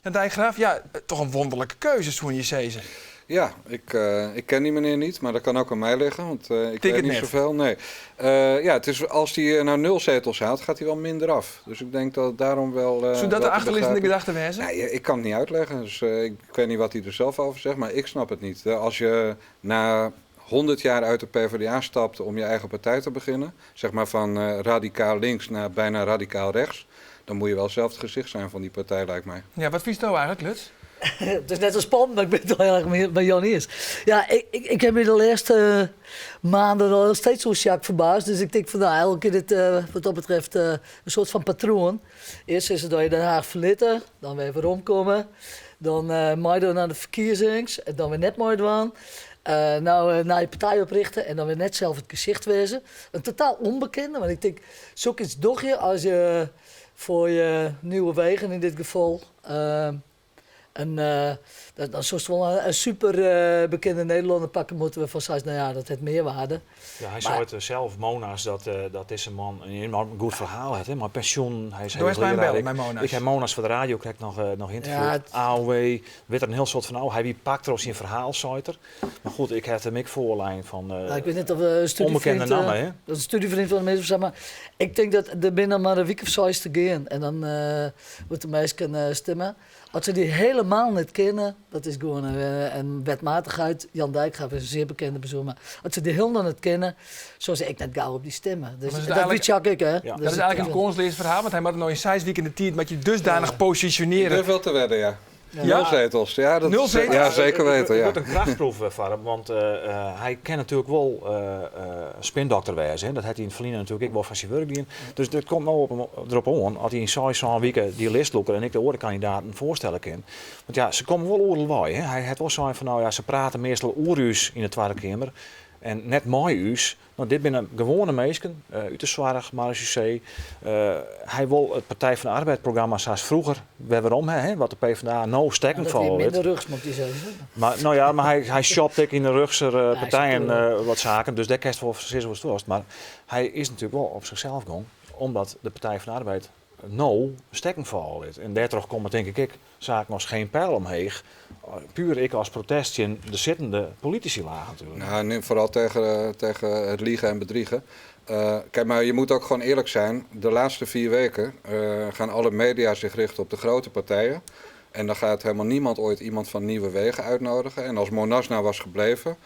Jan Dijkgraaf, ja, toch in wonderlike keuze, soene je sizze. Ja, ik ken die meneer niet, maar dat kan ook aan mij liggen, want ik Denk weet het niet net. zoveel. Nee. Ja, het is, als hij nou 0 zetels haalt, gaat hij wel minder af. Dus ik denk dat het daarom wel Zou dat wel de te achterliggende begrijpen. gedachte wezen? Nee, ik kan het niet uitleggen, dus ik weet niet wat hij er zelf over zegt, maar ik snap het niet. Als je na 100 jaar uit de PvdA stapt om je eigen partij te beginnen, zeg maar van radicaal links naar bijna radicaal rechts, dan moet je wel zelf het gezicht zijn van die partij, lijkt mij. Ja, wat vies nou eigenlijk, Lutz? Het is net een spannend, maar ik ben het wel heel erg bij Jan Iers. Ja, ik heb me de laatste maanden al steeds zo Jacques verbaasd. Dus ik denk van, nou, eigenlijk is dit wat dat betreft een soort van patroon. Eerst is het dat je Den Haag verlitten, dan weer weer omkomen. Dan meedoen aan de verkiezings en dan weer net meedoen. Nou, naar je partij oprichten en dan weer net zelf het gezicht wezen. Een totaal onbekende, want ik denk, zoek iets dogje als je voor je nieuwe wegen in dit geval. En dan zou het wel een super bekende Nederlander pakken moeten we van zeggen, nou ja, dat heeft meerwaarde. Ja, hij Maar zei het zelf, Monasch, dat is een man een enorm goed verhaal heeft, hè, maar pensioen, hij is Doe eens heel maar een leraar. bel, mijn Monasch. Ik heb Monasch voor de radio, krijg ik nog interview. Ja, het AOW, weet er een heel soort van, oh, hij wie pakt er op zijn verhaal, zei het er. Maar goed, ik heb hem ik voorlijn van Nou, ik weet niet of we een studievriend, onbekende namen, hè? Dat is een studievriend van de mensen, zeg maar. Ik denk dat er binnen maar een week of zo is te gaan. En dan wordt de meesten kunnen stemmen. Als ze die helemaal niet kennen, dat is gewoon een wetmatigheid. Jan Dijkgraaf is een zeer bekende persoon, maar als ze die helemaal niet kennen, zoals ik net gauw op die stemmen. Dus Maar dat is dat eigenlijk weet Jacques ik, hè? Ja. Dus Dat is eigenlijk ik een kansloos verhaal, want hij moet nog in 6 weken in de tijd met je dusdanig Ja. positioneren. Ik durf wel te wedden, ja. Ja. 0 zetels. Ja, dat 0 is, zetels? Ja, zeker weten, Het ja. wordt een krachtproef, Farm, want hij kan natuurlijk wel spindokter wezen, hè. Dat had hij in het verleden natuurlijk ook wel van zijn werk gedaan. Dus dat komt nou erop aan, als hij in 6 weken die list lokken en ik de andere kandidaten voorstellen kan. Want ja, ze komen wel oorlog, hè. Hij had wel zijn van, nou ja, ze praten meestal oeruus in de Tweede Kamer. En net mooi us. Nou, dit binnen gewone mensen, uit de Zwarg, Marechaussee. Hij wil het Partij van de Arbeid programma zoals vroeger, waar waarom, hè, wat de PvdA nou stekkend Ja, dat van weer wordt. minder rugs, moet hij zeggen. Maar, nou ja, maar hij shopt ook in de rugser Ja, hij partijen, shopt wel. wat zaken, dus daar kerst wel precies wat het was. Maar hij is natuurlijk wel op zichzelf gegaan, omdat de Partij van de Arbeid nou stekkenval is. En daardoor komen denk ik zaken als geen pijl omheeg. Puur ik als protest in de zittende politici laag natuurlijk. Nou, nee, vooral tegen het liegen en bedriegen. Maar je moet ook gewoon eerlijk zijn. De laatste 4 weken gaan alle media zich richten op de grote partijen. En dan gaat helemaal niemand ooit iemand van Nieuwe Wegen uitnodigen. En als Monasch nou was gebleven,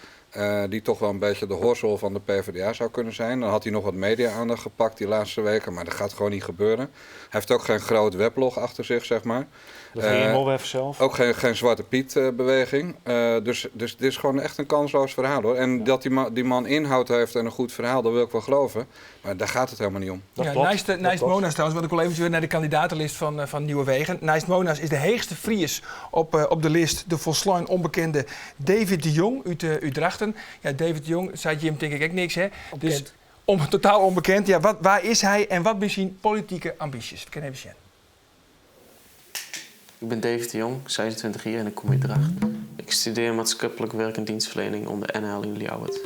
die toch wel een beetje de horsel van de PvdA zou kunnen zijn, dan had hij nog wat media-aandacht gepakt die laatste weken. Maar dat gaat gewoon niet gebeuren. Hij heeft ook geen groot weblog achter zich. Dat ging je wel even zelf. Ook geen Zwarte Piet beweging. Dus dit is gewoon echt een kansloos verhaal, hoor. En dat die man inhoud heeft en een goed verhaal, dat wil ik wel geloven. Maar daar gaat het helemaal niet om. Dat Ja, klopt. Dat Nijs klopt. Monasch trouwens, want ik wil even weer naar de kandidatenlist van Nieuwe Wegen. Nijs Monasch is de heegste Fries op de list. De volslaan onbekende David de Jong uit Drachten. Ja, David de Jong, zei Jim denk ik ook niks, hè? Onbekend. Dus totaal onbekend. Ja, waar is hij en wat zijn zijn politieke ambities? We kunnen even zien. Ik ben David de Jong, 26 jaar en ik kom uit Drachten. Ik studeer maatschappelijk werk en dienstverlening onder NL in Ljouwert.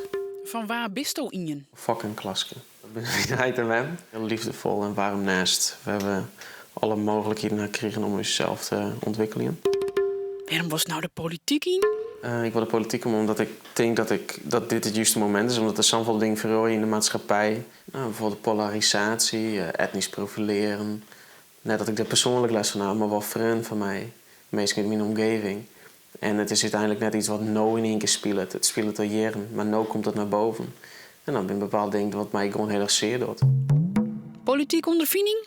Van waar bist u in? Fucking klaske. Dat ben ik uit en wem. Heel liefdevol en warm naast. We hebben alle mogelijkheden gekregen om onszelf te ontwikkelen. Waarom was nou de politiek in? Ik wil de politiek om omdat ik denk dat dit het juiste moment is. Omdat er zoveel dingen verrooien in de maatschappij. Bijvoorbeeld polarisatie, etnisch profileren. Net dat ik daar persoonlijk les van heb, maar wel vrienden van mij. Meestal in mijn omgeving. En het is uiteindelijk net iets wat nou in één keer speelt. Het speelt al jaren, maar nou komt het naar boven. En dan ben ik bepaald dingen wat mij gewoon heel erg zeer doet. Politiek ondervinding?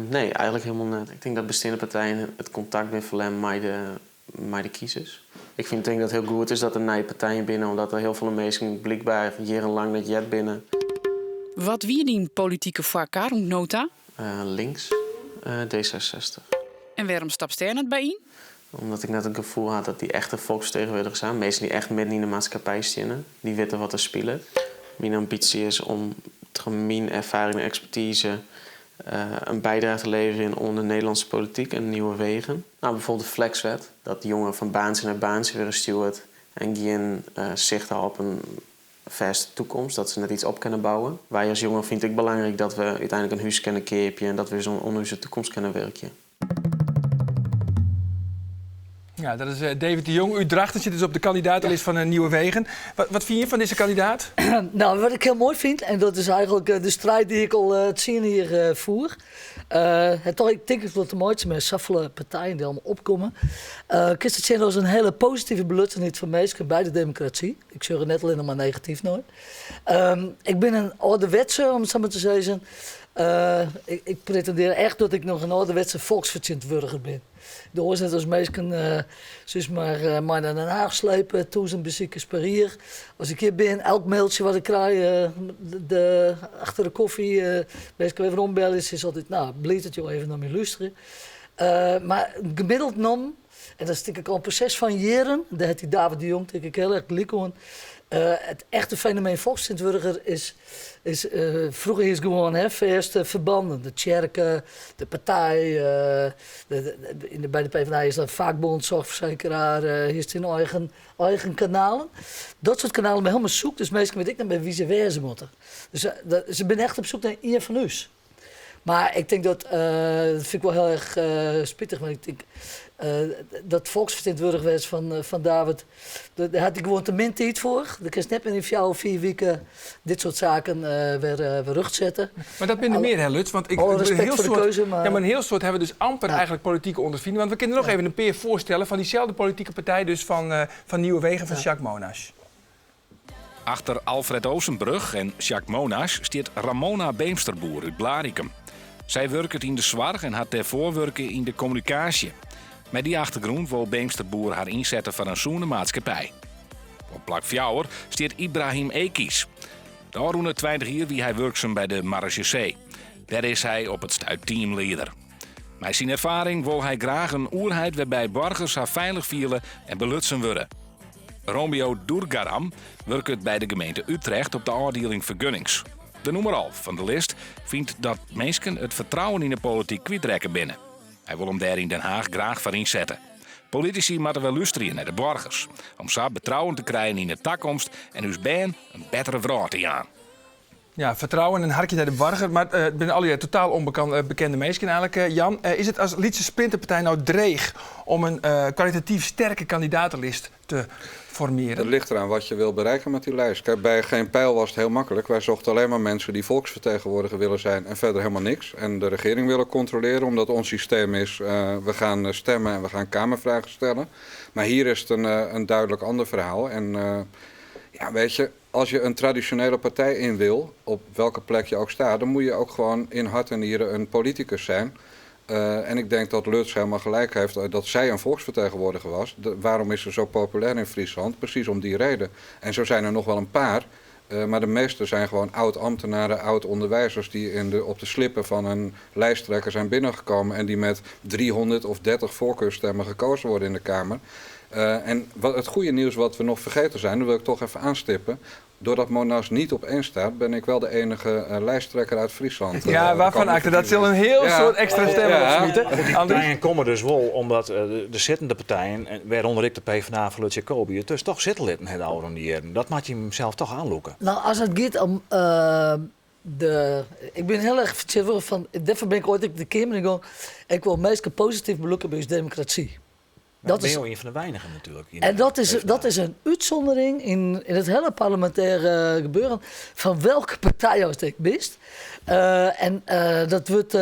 Nee, eigenlijk helemaal niet. Ik denk dat bestaande partijen het contact weer verleggen met de kiezers. Ik denk dat het heel goed is dat er nieuwe partijen binnen, omdat er heel veel mensen blijkbaar jarenlang net jet binnen. Wat wie die politieke voorkeur nota? Links, D66. En waarom stapt Stern het bij in? Omdat ik net het gevoel had dat die echte volksvertegenwoordigers zijn. Mensen die echt midden in de maatschappij staan, die weten wat er speelt. Mijn ambitie is om mijn ervaring en expertise een bijdrage te leveren in de Nederlandse politiek en nieuwe wegen. Bijvoorbeeld de flexwet, dat jongeren van baantje naar baantje worden gestuurd en geen zicht hebben op een verse toekomst, dat ze net iets op kunnen bouwen. Wij als jongeren vind ik belangrijk dat we uiteindelijk een huis kunnen kopen en dat we zo'n onze toekomst kunnen werken. Ja, dat is David de Jong út Drachten, sit dus op de kandidatelist fan Nieuwe Wegen. Wat fine je fan dizze kandidaat? Nou, wat ik hiel moai fyn, en dat is eigenlik de striid dy't ik al 10 jier fier. Het toch, ik tink wat te meitsjen mei safolle partijen dy't allemaal opkomme. Kinst it sjen as in hiele positive belutsenheid fan minsken by de demokrasy. Ik sjoch it net allinnich mar negatyf nei. Ik bin in âlderwetse, om it sa mar te sizzen. Ik pretindearje echt dat ik noch in âlderwetse folksfertsjintwurdiger bin. De oars net as minsken sis mar mei nei Den Haag slepe, 1000 besikers per jier. As ik hjir bin, elk mailtsje wat ik krij, de, achter de kofje, minsken even ombelje, se is altyd, nou, bliid dat jo even nei my lústerje. Mar gemiddeld nommen, en dat is tink ik al in proses fan jierren, dêr hat dy David de Jong tink ik hiel erch gelyk oan, it echte fenomeen folksfertsjintwurdiger is froeger is gewoan hè, fêste ferbannen. De tsjerke, de partij, by de PvdA is dat fakbond, soarchfersekeraar, hiest dyn eigen kanalen. Dat soart kanalen binne hielendal zoek, dus minsken witte ek net by wie se wêze moatte. Dus se binne echt op soek nei ien fan ús. Mar ik tink dat, dat fyn ik wol hiel erch spitich, want ik tink dat folksfertsjintwurdiger wêze fan David, dêr hat hy gewoan te min tiid foar. Do kinst net mear yn 4 of 5 wiken dit soart saken wer rjocht sette. Mar dat binne der mear, hè, Lutz? Want ik, Alle respekt foar de keuze, mar... Ja, mar in hiel soad hawwe dus amper eigenlik politike ûnderfining. Want we kinne noch even in pear foarstelle fan dyselde politike partij, dus fan Nieuwe Wegen fan Jacques Monasch. Achter Alfred Oosenbrug en Jacques Monasch stiet Ramona Beemsterboer út Blaricum. Sy wurket yn de soarch en hat dêrfoar wurke yn de kommunikaasje. Mei dy achtergrûn wol Beemsterboer har ynsette foar in sûne maatskippij. Op plak fjouwer stiet Ibrahim Ekiz. De ôfrûne 20 jier wie hy wurksum by de marechaussee. Dêr is hy op it stuit teamlieder. Mei syn erfaring wol hy graach in oerheid wêrby't boargers har feilich fiele en belutsen wurde. Romeo Durgaram wurket by de gemeente Utrecht op de ôfdieling fergunnings. De nûmer 11 fan de list fynt dat minsken it fertrouwen yn de polityk kwytrekke binne. Hy wol him dêr yn Den Haag graach foar ynsette. Politisy moatte wer lústerje nei de boargers, om sa betrouwen te krijen yn de takomst en ús bern in bettere wrâld te jaan. Ja, fertrouwen en harkje nei de boarger, mar it binne allegear totaal ûnbekende minsken eigenlik. Jan, is it as lytse splinterpartij no dreech om in kwalitatyf sterke kandidatelist te formearjen? Het ligt eraan wat je wil bereiken met die lijst. Kijk, bij Geen Peil was het heel makkelijk. Wij zochten alleen maar mensen die volksvertegenwoordiger willen zijn en verder helemaal niks. En de regering willen controleren, omdat ons systeem is, we gaan stemmen en we gaan kamervragen stellen. Maar hier is het een duidelijk ander verhaal. En ja, weet je, als je een traditionele partij in wil, op welke plek je ook staat, dan moet je ook gewoon in hart en nieren een politicus zijn. En ik denk dat Lutz helemaal gelijk heeft dat zij een volksvertegenwoordiger was. Waarom is ze zo populair in Friesland? Precies om die reden. En zo zijn er nog wel een paar. Maar de meeste zijn gewoon oud-ambtenaren, oud-onderwijzers die op de slippen van een lijsttrekker zijn binnengekomen en die met 300 of 30 voorkeurstemmen gekozen worden in de Kamer. En het goede nieuws wat we nog vergeten zijn, dat wil ik toch even aanstippen. Doordat Monasch niet op één staat, ben ik wel de enige lijsttrekker uit Friesland. Ja, waarvan acte? Dat zal een heel soort extra stemmen opsmieten. Goed, die Andries? partijen komen dus wel omdat de zittende partijen, en waaronder ik de PvdA van Lutz Jacobi, het dus toch zitten litten het oude die jaren. Dat moet je hem zelf toch aanlokken. Nou, als het gaat om, de, ik ben heel erg vertegenwoordiger van, daarvoor ben ik ooit de Kamer ingegaan. Ik wil meestal positief beloeken bij democratie. Dat Dat ben is je een van de weinigen natuurlijk. In En de PvdA. dat is een uitzondering in het hele parlementaire gebeuren. Van welke partij als ik bist. En dat wordt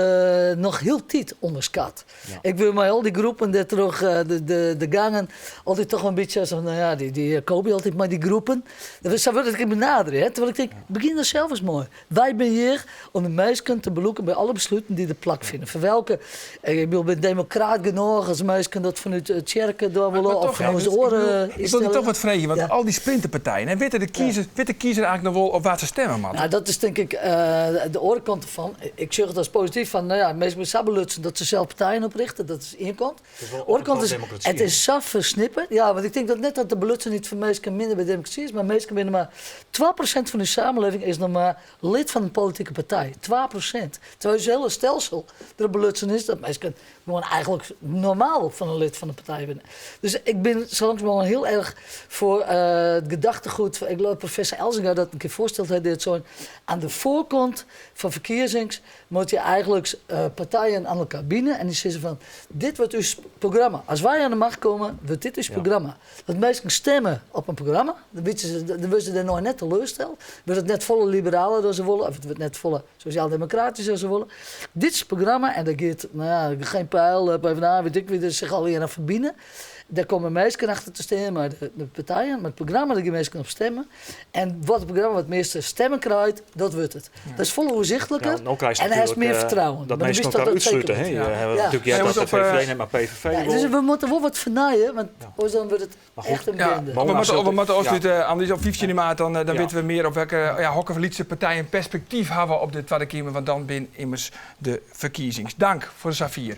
nog heel tijd onderschat. Ik wil mij al die groepen die terug, de gangen, altijd toch een beetje zo, nou ja, die koop je altijd maar die groepen. Dat is, zo wil ik benaderen. Hè? Terwijl ik denk, begin er zelf eens mooi. Wij zijn hier om de meisjes te beloeken bij alle besluiten die de plak vinden. Voor welke, ik bedoel, ben democraat genoeg als meisjes dat vanuit het kerken door Maar willen of toch, van hè, onze dus ik oren bedoel, ik wil instellen. die toch wat vregen, want al die splinterpartijen, hè, weten de kiezer eigenlijk nog wel op waar ze stemmen, man? Nou, dat is denk ik de oorkant ervan. Ik zeg het als positief van, nou ja, meestal met sabelutsen dat ze zelf partijen oprichten, dat is één kant. Het is wel Oorkant is, democratie, het hè? is saf versnipperd. Ja, want ik denk dat net dat de belutsen niet voor meestal minder bij democratie is, maar meestal minder maar 12% van de samenleving is nog maar lid van een politieke partij. 12%. Terwijl het hele stelsel er belutsen is, dat meestal Gewoan eigentlik normaal fan in lid fan de partij binne. Dus ik bin sa langsumerhân hiel erch foar it gedachtegoed, ik leau professor Elzinga dat in kear foarsteld hat, dit sein, aan de foarkant fan ferkiezings moatte je eigentlik partijen oan elkoar bine en dy sizze fan dit wurdt ús programma. As wy oan de macht komme, wurdt dit ús programma. Dat minsken stimme op in programma, dan witte se, dan wurde se dêrnei net teleursteld. Wurdt it net folle liberaler as se wolle, of it wurdt net folle sosjaaldemokratysker as se wolle. Dit is it programma en dêr giet, no ja, Geen Peil, PvdA, wit ik wie der sich allegear oan ferbine. Dêr komme minsken achter te stean mei de partijen, mei it programma, dêr gean minsken op stimme. En wat it programma wat measte stemmen krijt, dat wurdt it. Dat is folle oersichtliker Ja, no krijst en hast natuerlik mear fertrouwen. dat Maar dan minsken witst elkoar dat dat útslute. seker Hè? wurdt. Je Ja. hawwe Ja. natuerlik Ja, heard dat jonges, de op, VVD net mar PVV Ja, dus wol. we moatte wol wat fernijen, want Ja. oars dan wurdt it Maar goed, echt in Ja, binde. we Mona moatte, sil we moatte ja. ôfslute, Andries. Op 15 maart dan, dan Ja. witte we mear op welke ja, hokker lytse partijen perspektyf hawwe op de Twadde Keamer, want dan binne immers de ferkiezings. Dank foar safier.